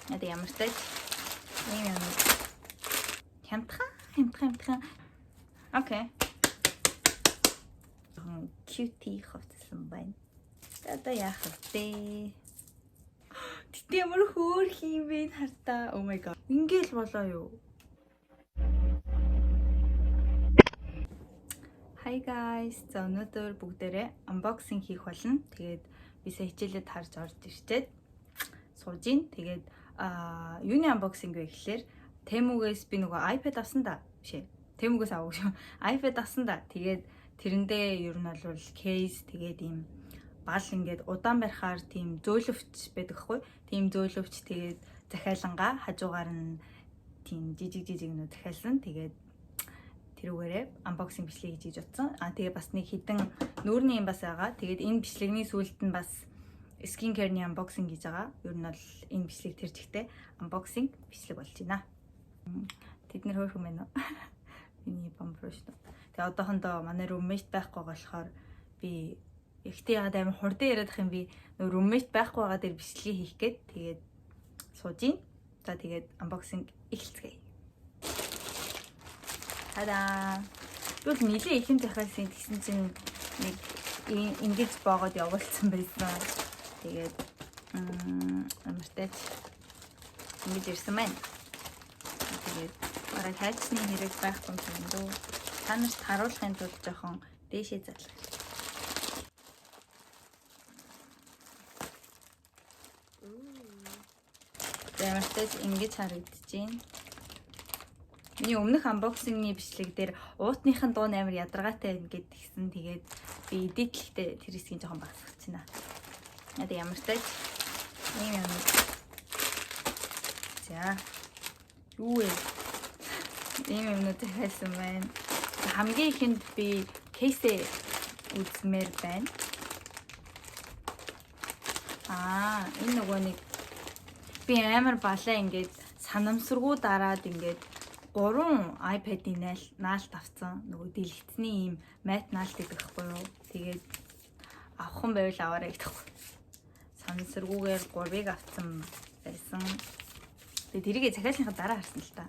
Одоо ямар ч тач ийм юм. Хямдхан, хямдхан, хямдхан. Okay. Cutie хувцсан байна. Одоо яах вэ? Тэгтээ ямар хөөрх юм бэ хартаа. Oh my god. Ингээл болоо юу? Hi guys. За өнөөдөр бүгдээрээ unboxing хийх болно. Тэгээд би сая хичээлээ тарж орж ирчээд сууж ийн. Тэгээд юуны unboxing вэ гэхлээр Temu-гээс би нөгөө iPad авсан да. Биш ээ. Temu-гээс аваагүй шүү. iPad авсан да. Тэгээд тэрэндээ ер нь бол case тэгээд ийм бал ингээд удаан барихаар тийм зөөлөвч байдаг хгүй. Тийм зөөлөвч тэгээд захиалангаа хажуугаар нь тийм жижиг жижиг нүү захиалсан. Тэгээд тэрүүгээрээ unboxing бичлэг хийж бодсон. А тэгээ бас нэг хідэн нүүрний юм бас байгаа. Тэгээд энэ бичлэгний сүүлд нь бас skin care-ний unboxing хийж байгаа. Ер нь бол энэ бичлэг тэр чигтээ unboxing бичлэг болж байна. Тэд нэр хөөрхөн байна уу? Миний бамбруш. Тэгээ одоохондоо манай roommate байхгүй болохоор би ихтэй яагаад амар хурдан яриад ах юм би нөө roommate байхгүй байгаа дээр бичлэгийг хийх гээд тэгээд сууж ийн. За тэгээд unboxing эхэлцгээе. Та-да! Би бол нилээ их юм захиалсан тэгсэн чинь нэг ингэж боогод явуулсан байсан. Тэгээд ямартай ч ингэж ирсэн байна. Тэгээд бараг хайчны хэрэг байхгүй юм дөө. Та нарт харуулахын тулд жоохон дээшээ залах. За ямартай ч ингэж харагдаж байна. Миний өмнөх unboxing-ны бичлэг дээр уутных нь дуу амар ядаргаатай байна гэд тэгсэн. Тэгээд би edit лэхдээ тэр хэсгийг жоохон багасгах чинь. Одоо ямар ч тач ийм юм. За. Юу вэ? Ийм юмнууд захиалсан байна. Хамгийн ихэнд би case ээ үзмээр байна. Аа, энэ нөгөө нэг би амар балаа ингээд санамсаргуу дараад ингээд 3 iPad-ийн наалт авцсан. Нөгөө дэлгэцний ийм matte наалт гэдэг байхгүй юу? Тэгээд авах юм байвал аваарай гэдэг. Санамсаргуугаар 3-ыг авцсан байсан. Тэгээд тэрийг захиалсныхаа дараа харсан л та.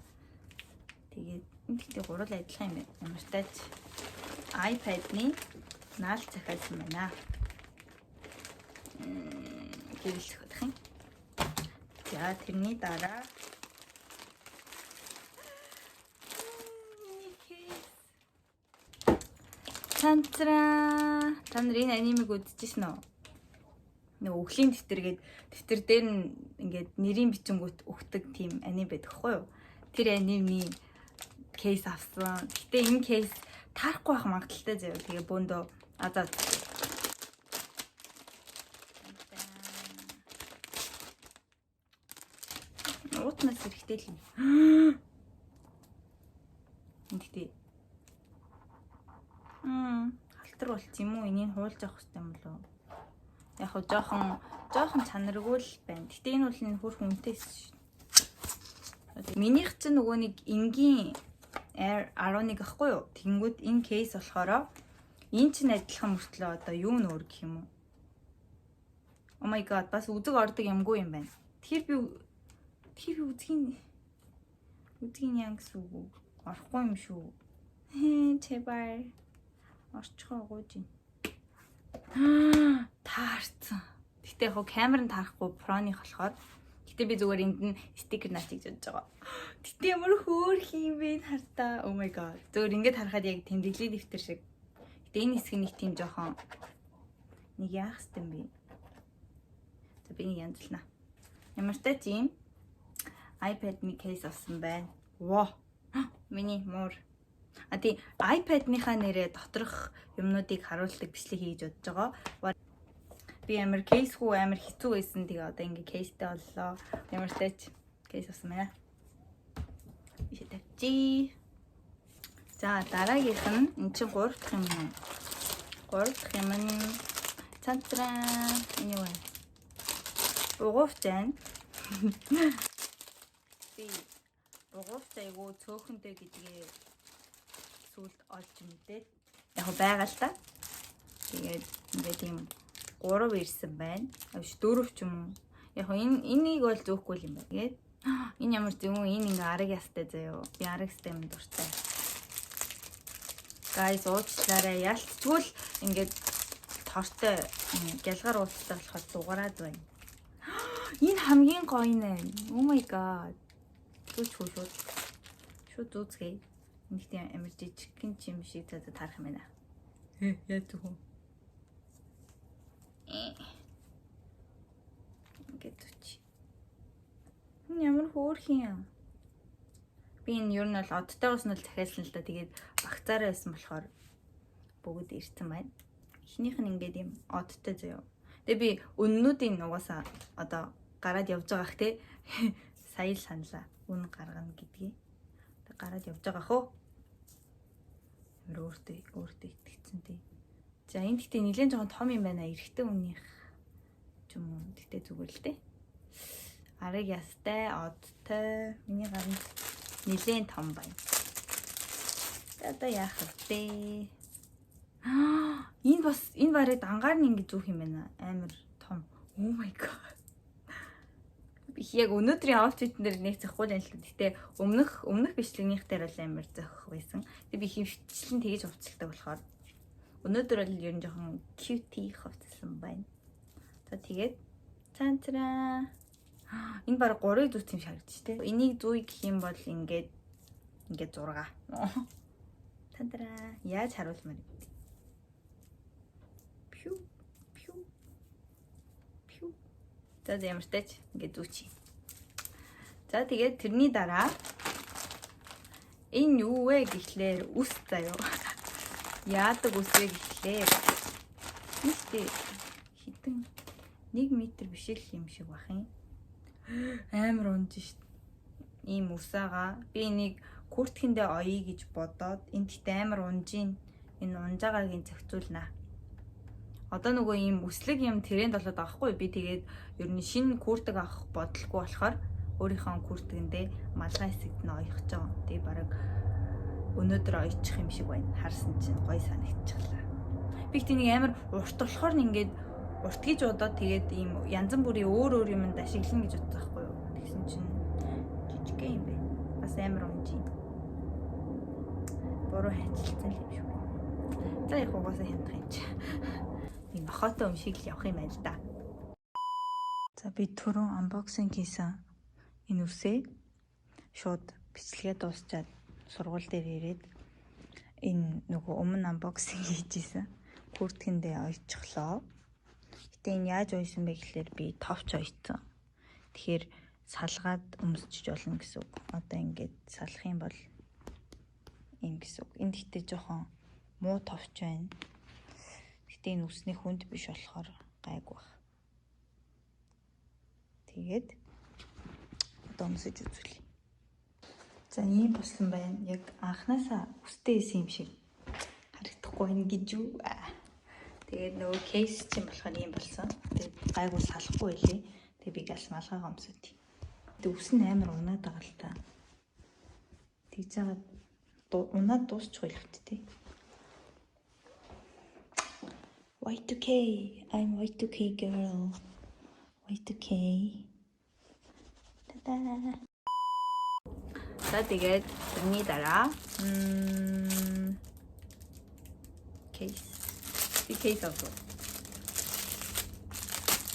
Тэгээд энэ гэхдээ гурвал адилхан юм байна. Ямар ч тач iPad-ны наалт захиалсан байна. Гэрэл зөхөх юм. За тэрний дараа Тантраа. Та нар энэ анимыг үзчихсэн үү? Нэг өхлийн дэвтэр гээд дэвтэр дээр нь ингээд нэрийн бичингүүт өгдөг тийм аним байдаг хгүй юу? Тэр анимны case авсан. Гэтэ энэ case таарахгүй байх магадлалтай заяа. Тэгээ бөөндөө азаа. Уутнаас хэрэгтэй л юм. Энд гэтээ халтар болц юм уу? Энийг хуулж авах хэрэгтэй юм болов уу? Яг хөө жоохон чанаргүй л байна. Гэтэ энэ бол энэ хөрх үнэтэй шүү. Минийх чинь нөгөө нэг энгийн Air 11 ахгүй юу? Тэнгүүд энэ case болохоор энэ чинь адилхан мөртлөө одоо юу нь өөр гэх юм уу? Oh my god, бас үзэг ордог юмгүй юм байна. Тэгэхээр би үзгийн яа гэсэн үг үү? Орохгүй юм шүү. Чебар. Орчихоо гууж ин. Таарсан. Гэтэ яг камер нь таарахгүй Pro-ных болохоор. Гэтэ би зүгээр энд нь стикер наачиг гэж бодож байгаа. Гэтэ ямар хөөрх юм бэ хартаа. Oh my god. Зүгээр ингэж харахад яг тэмдэглэлийн дэвтэр шиг. Гэтэ энэ хэсэг нэг тийм жоохон нэг яах хэвтэй юм бэ? За би нэг янзлна. Ямар ч тач ийм iPad ми case авсан байна. Во. Миний муур. А тий iPad-ныхаа нэрээ доторх юмнуудыг харуулдаг бичлэг хийж бодож байгаа. Би амар case хүү амар хэцүү байсан. Тэгээ одоо ингээ case тэй боллоо. Ямар ч тач case авсан байна. Биш тавьчих. За дараагийнх нь эн чинь 3 дахь юм уу? 3 дахь юм нь цантраа энэ юу вэ? Угуувч байна. Би угуувч айгу цөөхөнтэй гэдгээ сүүлд олж мэдээд яг байгаа л та. Тэгээд ингээд ийм 3 ирсэн байна. Авш 4 ч юм уу. Яг энэ энийг бол зөөхгүй юм байна. Тэгээд энэ ямар зөв, энэ ингээ араг ястай заяо. Би араг ястай юм дуртай. Guys, уучлаарай. Ялцчгүй л ингээд тортой гялгар ууцтай болохоор дугаарад байна. Энэ хамгийн гоё нэ. Oh my god. Зүүч хүү шууд. Шууд зүүцгээе. Нэгт амар жижигхэн юм шиг за таарах юм байна. Яа түүх. Ингээд зүүч. Энэ ямар хөөрхөн юм. Би энэ ер нь бол одтойгоос нь л захиалсан л да. Тэгээд багцаараа байсан болохоор бүгд ирсэн байна. Эхнийх нь ингээд юм одтой заяа. Тэгээ би үннүүдийн угаасаа одоо гараад явж байгаа х те. Сая л саналаа. Үн гаргана гэдгийг. Тэг гараад явж байгаа хөө. Амар өөртөө өөртөө итгэцэн тий. За, энэ гэхдээ нэлээд жоохон том юм байна. Эрэгтэй хүнийх ч юм уу. Гэхдээ зүгээр л дээ. Араг ястай, одтой. Миний гаранд нэлээд том байна. За, одоо яах вэ? Энэ бас энэ барыг дангаар нь ингэж зүүх юм байна. Амар том. Oh my god. Би яг өнөөдрийн outfit дээр нэг зөхгүй л юм л та. Гэтэ өмнөх өмнөх бичлэгнийх дээр бол амар зохих байсан. Тэг би хөвчлэн тэгэж хувцалдаг болохоор өнөөдөр бол ер нь жоохон cutie хувцалсан байна. За, тэгээд цаанцраа. Энэ баг 3-ыг зүүц юм шиг харагдчих те. Энийг зүүе гэх юм бол ингээд ингээд 6. Тантраа. Яаж харуулмаар юм бэ? Пю пю пю. За, ямартай ч ингээд зүүчи. За, тэгээд тэрний дараа энэ юу вэ гэхлээр үс заяо. Яадаг үс вэ гэхлээр энэ хитэн 1 м биш л юм шиг бах юм. Амар унж шít. Ийм үсаага би энийг күртгэндээ оёе гэж бодоод, энэ гэхдээ амар унжийн, энэ унжаагаагийн зохицуулнаа. Одоо нөгөө ийм үслэг юм тренд болоод байгаа хгүй, би тэгээд ер нь шинэ куртик авах бодлогүй болохоор өөрийнхөө куртикэндээ малгай хэсэгт нь оёх гэж байгаа. Тэгээ бараг өнөөдөр оёчих юм шиг байна. Харсан чинь гоё санагдчихлаа. Би их нэг амар урт болохоор нь ингээд урт гэж бодоод, тэгээд ийм янз бүрийн өөр өөр юмд ашиглана гэж бодсон байхгүй юу. Тэгсэн чинь жижигхэн юм байна. Бас амар унжийн. Буруу хайчилсан юм шиг байна. За, яг угаасаа хямдах юм чи. Нэг нохоотой юм шиг л явах юм байна л да. За, би түрүүн unboxing хийсэн энэ үсээ шууд бичлэгээ дуусчаад сургууль дээр ирээд энэ нөгөө өмнө unboxing хийжсэн күртгэндээ ойчихлоо. Гэтэ энэ яаж ойсон бэ гэхлээр би товч ойцсон. Тэгэхээр салгаад өмсчиж болно гэсэн үг. Одоо ингээд салах юм бол ийм гэсэн үг. Энэ гэхдээ жоохон муу товч байна. Гэтэ энэ үсний хүнд биш болохоор гайгүй баг. Тэгээд одоо өмсөж үзүүлье. За, ийм болсон байна. Яг анханасаа үстэй исэн юм шиг харагдахгүй байна гэж юу. Тэгээд нөгөө case чинь болохоор ийм болсон. Тэгээд гайгүй салахгүй байлээ. Тэгээд би гал малгайгаа өмсөд. Тэгээд үс нь амар унаад байгаа л та. Тэгж жагаад унаад дуусчих байлах тий. Y2K. I'm Y2K girl. Y2K. Та-да. За, тэгээд тэрний дараа case. Би case авсан.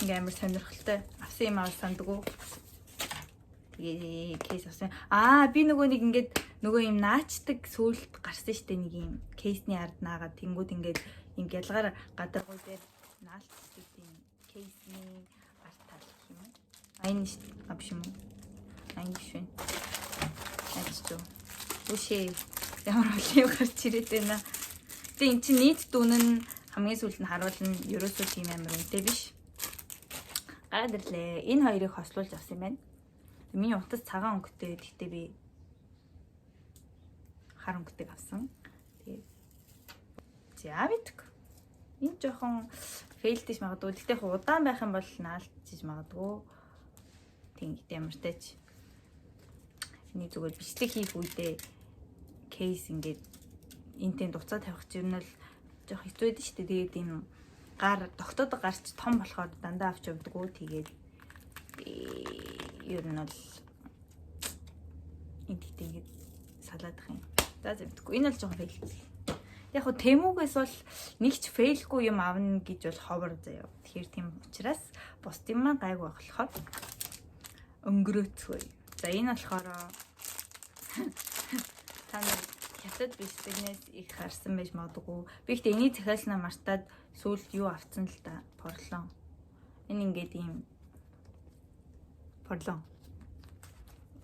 Ингээ амар сонирхолтой. Авсан юм аа сандаггүй. Тэгээ case авсан. Аа, би нөгөө нэг ингээд нөгөө юм наачдаг сүулт гарсан штэ, нэг юм case ний ард наагаад тэнгууд ингээд юм гялгаар гадаргуу дээр наалтдаг тийм case ний арт тал гэх юм уу? А, энэ штэ. А, биш юм уу? А, энэ биш вэ? Айч зүү. Үшээ, ямар олон юм гарч ирээд байна. Тэгээ эн чинь нийт дүн нь хамгийн сүүлд нь харуулна. Ерөөсөө тийм амар үнэтэй биш. Гараад ирлээ. Энэ хоёрыг хослуулж авсан юм байна. Миний утас цагаан өнгөтэй. Гэхдээ би хар өнгөтэй авсан. Тэгээд за мэдгүй. Энэ жоохон fail дэж магадгүй. Гэхдээ яг удаан байх юм бол наалтчиж магадгүй. Тийм, гэдэг ямартай ч. Эний зүгээр бичлэг хийх үедээ case ингээд энтэн дуцаа тавих чинь ер нь л жоох хэцүү байдаг шүү дээ. Тэгээд ийм гар тогтоод гарч том болохоор дандаа авч явдггүй. Тэгээд Ер нь бол энэ гэхдээ ингэж салаадах юм. За зэмдэхгүй. Энэ бол жоохон fail. Яг хөө Temu-гээс бол нэг ч fail гүй юм авна гэж бол ховор заяа. Тэгэхээр тийм учраас бусд юм маань гайгүй болохоор өнгөрөөцгөө. За, энэ болохоор та нар хятад бичлэгнээс их харсан байж магадгүй. Би ихтэй энийг захиалснаа мартаад сүүлд юу авцсан л да. Поролон. Энэ ингээд ийм поролон.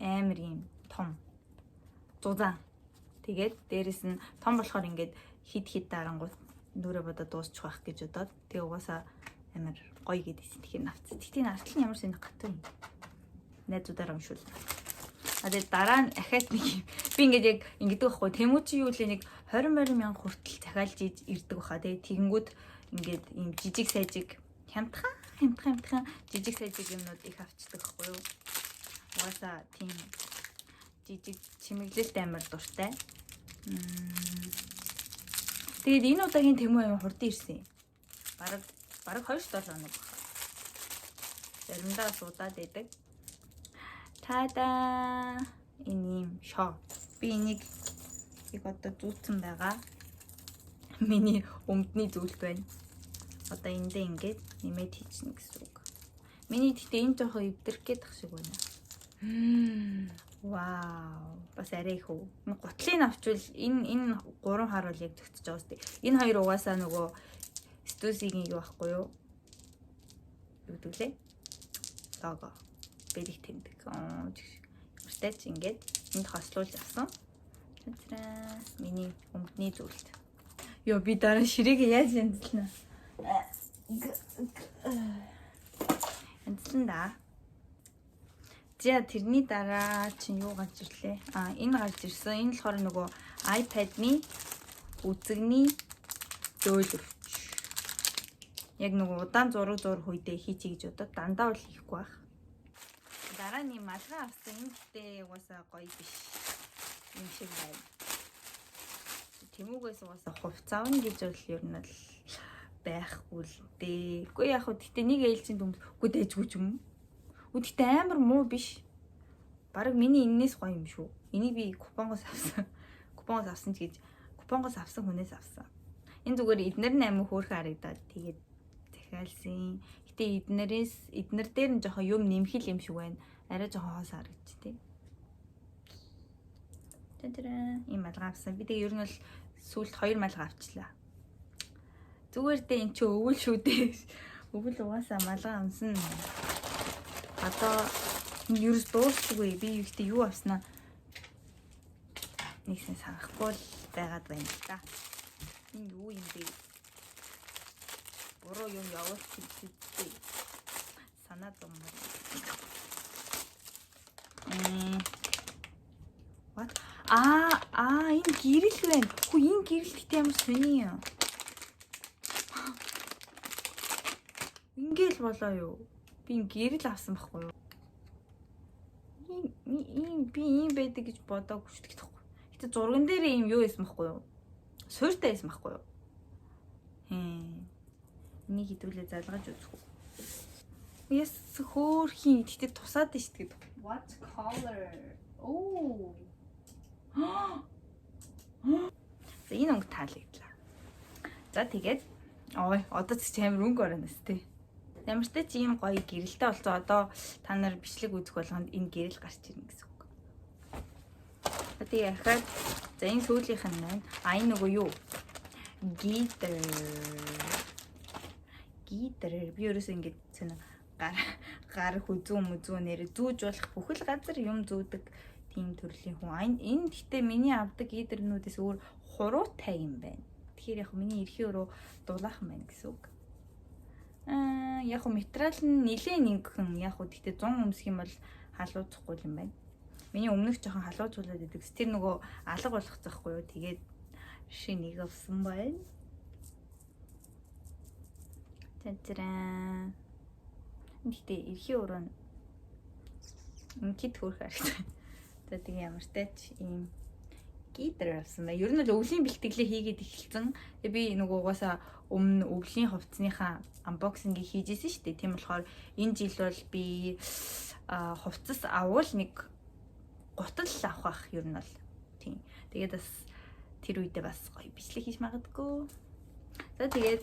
Амар ийм том. Зузаан. Тэгээд дээрэс нь том болохоор ингээд хид хид дарангууд нүрэ бодоо дуусчих байх гэж бодоод, тэгээ угаасаа амар гоё гэдээсэн. Тэгэхээр навцсан. Тэгтээ энэ артал нь ямар сонир гатуу юм. Найзуудаараа уншуул. А тэгээд дараа нь ахаад нэг юм. Би ингээд яг ингэдэг байхгүй. Temu чи юу лээ, нэг 20 20 мянга хүртэл захиалж иж ирдэг баха. Тэгээд тэгэнгүүт ингээд ийм жижиг сайжиг, хямдхан хямдхан хямдхан жижиг сайжиг юмнууд их авчдаг байхгүй юу. Угаасаа тийм жижиг чимэглэлт амар дуртай. Тэгээд энэ удаагийн Temu юм хурдан ирсэн. Бараг 2 7 хоног байна. Заримдаа суудаад байдаг. Тада, энэ ийм шоо. Би энийг яг одоо зүүцэн байгаа. Миний өмдний зүйлт байна. Одоо эндээ ингээд нэмээд хийчихнэ гэсэн үг. Миний гэхдээ энэ жоохон эвдэрх гээд тах шиг байна. Вау. Бас арай их үү. Гутлыг авчвал энэ гурван хар бол яг зөгтөж байгаа сте. Энэ хоёр угаасаа нөгөө Stussy-гийн юу байхгүй юу? Юу гэдэг лээ? Лого. Бэлэг тэмдэг. Аа, ямартай ч ингээд энд хослуулж авсан. Тэцрээ, миний өмдний зүйлт. Йоо, би дараа ширээгээ яаж янзлна? Янзлан да. За, тэрний дараа чинь юу гарч ирлээ? А, энэ гарч ирсэн. Энэ болохоор нөгөө iPad-ны үзэгний зөөлөвч. Яг нөгөө удаан зураг зурх үедээ хийчихье гэж бодоод, дандаа бол хийхгүй байх. Дараа нь малгай авсан. Энэ гэхдээ угаасаа гоё биш юм шиг байна. Temu-гээс угаасаа хувцас авна гэж бол ер нь л байхгүй л дээ. Үгүй, яг хөө гэхдээ нэг ээлжийн дүмс үгүй дайжгүй ч юм. Үгүй, гэхдээ амар муу биш. Бараг миний энэс гоё юм шүү. Энийг би купонгоос авсан. Купонгоос авсан ч гэж, купонгоос авсан хүнээс авсан. Энэ зүгээр эднэр нь амар хөөрхөн харагдаад тэгээд захиалсан. Гэтэ эднэр дээр нь жоохон юм нэмхэл юм шиг байна. Арай жоохон хоос харагдчих тий. Тэнтэрэ, ийм малгай авсан. Би тэгээ ер нь бол сүүлд хоёр малгай авчлаа. Зүгээр дээ, эн чи өвөл шүү дээ. Өвөл угаасаа малгай амсан. Одоо энэ ерөөс дуусдаггүй. Би ихтэй юу авснаа нэгсэн санахгүй л байгаад байна л да. Энэ юу юм бэ? Буруу юм явуулчих гэдэг. Санаа зовмор. What? Аа, энэ гэрэл байна. Хүү, энэ гэрэл гэхдээ ямар сони юм. Ингээл болоо юу? Би энэ гэрэл авсан байхгүй юу? Ийм би ийм байдаг гэж бодоогүй шүү дээ. Гэтэ зурган дээр ийм юу байсан байхгүй юу? Суурьтай байсан байхгүй юу? Хээ. Энийг хэдүүлээ залгаж үзэх үү? Яс хөөрхийн, гэтэ тусаад нь шүү дээ. What color? Oh. За, энэ өнгө таалагдлаа. За, тэгээд ой, одоо ч амар өнгө орно сте. Ямартай ч ийм гоё гэрэлтэй болсон. Одоо та нар бичлэг үзэх болгонд энэ гэрэл гарч ирнэ гэсэн үг. Тэгээ ахаад, за, энэ сүүлийнх нь байна. А, энэ нөгөө юу? Гитар. Гитар. Би ерөөсөө ингэж цэна гар гар хүзүү мүзүү нэр зүүж болох бүхэл газар юм зүүдэг тийм төрлийн хүн. А, энэ гэхдээ миний авдаг гитарнуудээс өөр хуруутай юм байна. Тэгэхээр яг миний эрхийн өрөө дулаахан байна гэсэн үг. Аа, яг хөө материал нь нилээн ингэхэн, яг хөө гэхдээ 100 өмсөх юм бол халууцахгүй юм байна. Миний өмнөх жоохон халууцуулаад идэг. Тэр нөгөө алга болох захгүй юу. Тэгээд шинийг авсан байна. Тэнцрэн. Гэхдээ эрхийн өрөө нь ингээд хөөх харагдав. За, тэгээ ямартай ч ийм Гидэр авсан байна. Ер нь бол өвлийн бэлтгэлээ хийгээд эхэлсэн. Тэгээ би нөгөө угаасаа өмнө өвлийн хувцсныхаа unboxing ийг хийжсэн шүү дээ. Тийм болохоор энэ жил бол би хувцас аввал нэг гутал авах бах ер нь бол. Тийм. Тэгээд бас тэр үедээ бас гоё бичлэг хийж магадгүй. За, тэгээд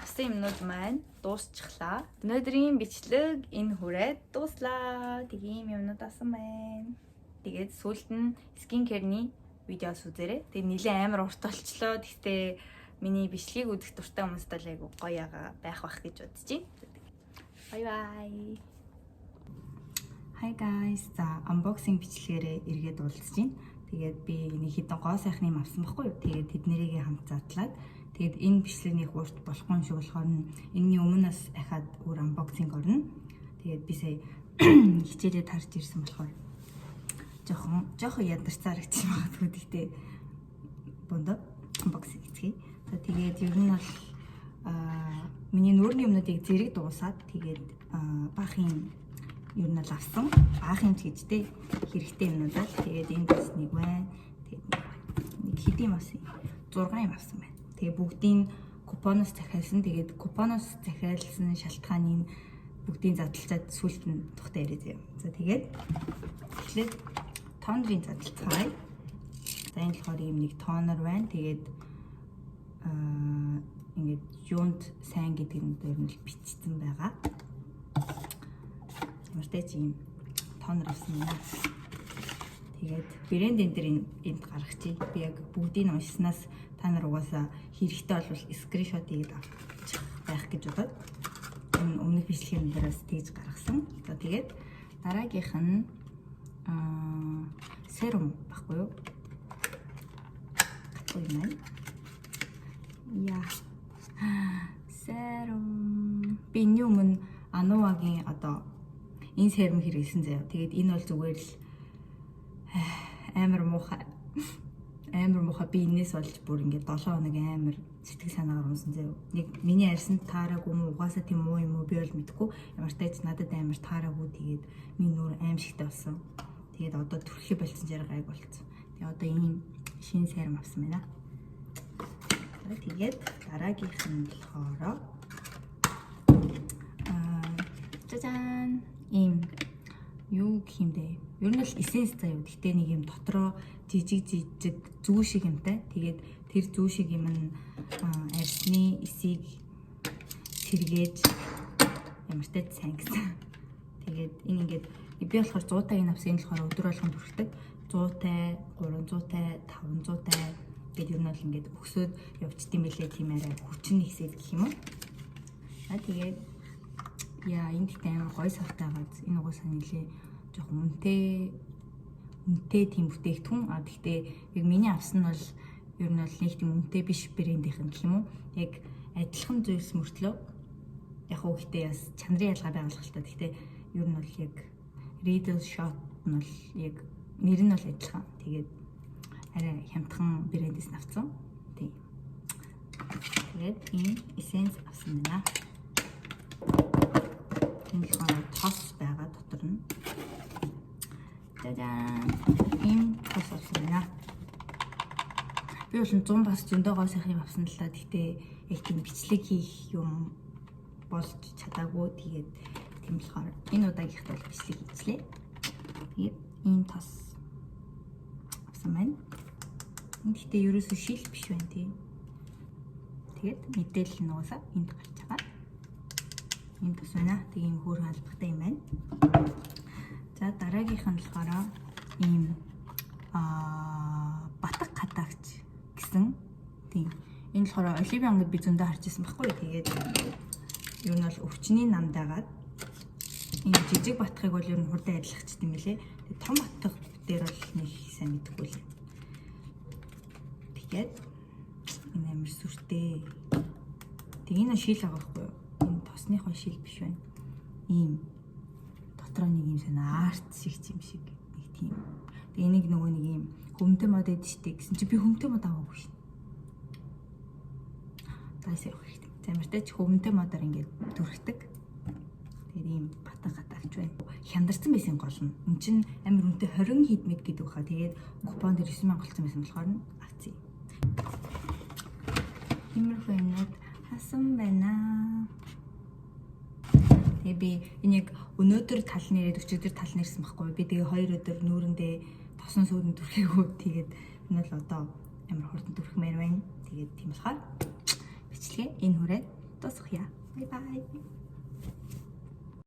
авсан юмнууд маань дуусчихлаа. Өнөөдрийн бичлэг энэ хүрээд дууслаа. Тэгээ ийм юмнууд авсан байна. Тэгээд сүүлд нь skin care-ний видеос үзээрэй. Тэгээд нэлээд амар урт болчлоо. Гэхдээ миний бичлэгийг үзэх дуртай хүмүүст л айгу гоё яга байх бах гэж бодож байна. Bye bye. Hi guys. За, unboxing бичлэгээрээ эргээд уулзж байна. Тэгээд би нэг хэдэн гоо сайхны юм авсан байхгүй юу? Тэгээд тэднэрийг хамт задлаад, тэгээд энэ бичлэг нэг урт болохгүй юм шиг болохоор нь энэний өмнөөс ахаад өөр unboxing орно. Тэгээд би сая хичээлээ тарж ирсэн болохоор жоохон жоохон ядарч харагдчих магадгүй. Гэхдээ бондо unboxing хийцгээе. За, тэгээд ер нь бол миний нүүрний юмнуудыг зэрэг дуусаад, тэгээд баах юм ер нь л авсан. Баах юм ч гэж те, хэрэгтэй юмнуудаа. Тэгээд энд бас нэг байна. Тэгээд нэг байна. Нэг хэд юм авсан? 6 юм авсан байна. Тэгээ бүгдийн купоноос захиалсан. Тэгээд купоноос захиалсан шалтгааныг бүгдийн задлцаад сүүлд нь тухтай яриа заяа. За, тэгээд эхлээд toner ын задлцгаая. За, энэ болохоор ийм нэг toner байна. Тэгээд ингээд юунд сайн гэдэг нь дээр нь л бичсэн байгаа. Ямар ч ийм toner авсан юм аа. Тэгээд брэнд энэ дэр энд гаргачих. Би яг бүгдийг уншсанаас та нар угаасаа хэрэгтэй бол screenshot хийгээд авчих байх гэж бодоод энэ өмнөх бичлэгийн дээрээс тэгж гаргасан. За, тэгээд дараагийнх нь serum байхгүй юу? Гатгүй юм байна. Яа. Serum. Би энэний өмнө Anua-гийн одоо энэ serum хэрэглэсэн заяа. Тэгээд энэ бол зүгээр л амар муухай. Амар муухай, би энэс болж бүр ингээд 7 хоног амар сэтгэл санаагаар унсан заяа. Нэг миний арьсанд таараагүй юм уу, угаасаа тийм муу юм уу, би бол мэдэхгүй. Ямар ч тач надад амар таараагүй, тэгээд миний нүүр аймшигтай болсон. Тэгээд одоо түрхээ болцсон жарга гайг болцсон. Тэгээд одоо ийм шинэ serum авсан байна. Тэгээд дараагийнх нь болохоор жажан, ийм юу гэх юм бэ? Ер нь л essence заяа. Гэтэ нэг юм дотроо жижиг жижиг зүү шиг юмтай. Тэгээд тэр зүү шиг юм нь арьсны эсийг сэргээж ямар ч сайн гэсэн. Тэгээд энэ ингээд би болохоор 100 таг авсан. Энэ болохоор өдөр болгон түрхдэг. 100 тай, 300 тай, 500 тай гээд ер нь бол ингээд өксөөд явчт юм билээ, тийм арай хүчин ихсээд гэх юм уу. За, тэгээд яа, энэ гэхдээ амар гоё савтай газ. Энэ угаасаа нэлээ жоохон үнэтэй үнэтэй тийм бүтээгдэхүүн. А гэхдээ яг миний авсан нь бол ер нь бол нэг тийм үнэтэй биш брэндийнх нь гэх юм уу. Яг адилхан зүйлс мөртлөө яг уу гэхдээ бас чанарын ялгаа байгалах л та. Гэхдээ ер нь бол яг Reedle Shot нь бол яг нэр нь бол адилхан. Тэгээд арай хямдхан брэндээс нь авсан. Тийм. Тэгээд ийм essence авсан байна. Энэ болохоор тос байгаа дотор нь. Жажан. Ийм тос авсан байна. Би бол 100 бас зөндөө гоо сайхан юм авсан л та. Гэхдээ яг тийм бичлэг хийх юм болж чадаагүй. Тэгээд тийм болохоор энэ удаагийнхт бол бичлэг хийчлээ. Тэгээд ийм тос авсан байна. Энэ гэхдээ ерөөсөө шил биш байна тий. Тэгээд мэдээлэл нь угаасаа энд гарч байгаа. Ийм тос байна. Тэг ийм хөөрхөн албатай юм байна. За, дараагийнх нь болохоор ийм батга хатаагч гэсэн. Тийм. Энэ болохоор Olivia ангид би зөндөө харж ирсэн байхгүй юу. Тэгээд ер нь бол өвчний намдаагаад ийм жижиг батгыг бол ер нь хурдан арилгахчт юм лээ. Тэгээд том батга дээр бол нэг сайн мэдэхгүй л. Тэгээд энэ амар сүртэй. Тэг энэ шил байгаа байхгүй юу? Энэ тосныхоо шил биш байна. Ийм дотроо нэг юм сайн art шиг юм шиг нэг тийм. Тэг энийг нөгөө нэг ийм хөмтэй мод эд штэ гэсэн чи би хөмтэй мод аваагүй шин. Дайс явах хэрэгтэй. За, ямартай ч хөмтэй модоор ингээд түрхдэг. Тэгээд ийм батга гатагч байна. Хяндарсан байсан гол нь. Энд чинь амар үнэтэй 20 хэд мэд гэдэг баха. Тэгээд купон дээр 9000 голцсон байсан болохоор нь авцъя. Иймэрхүү юмнууд хасан байна. Тэгээ би энийг өнөөдөр тал нэрээд өчигдөр тал нэрсэн байхгүй. Би тэгээ 2 өдөр нүүрэндээ тосон сүүрэн түрхээгүй. Тэгээд энэ бол одоо амар хурдан түрхмээр байна. Тэгээд тийм болохоор бичлэгээ энэ хүрээд дуусгая. Bye bye.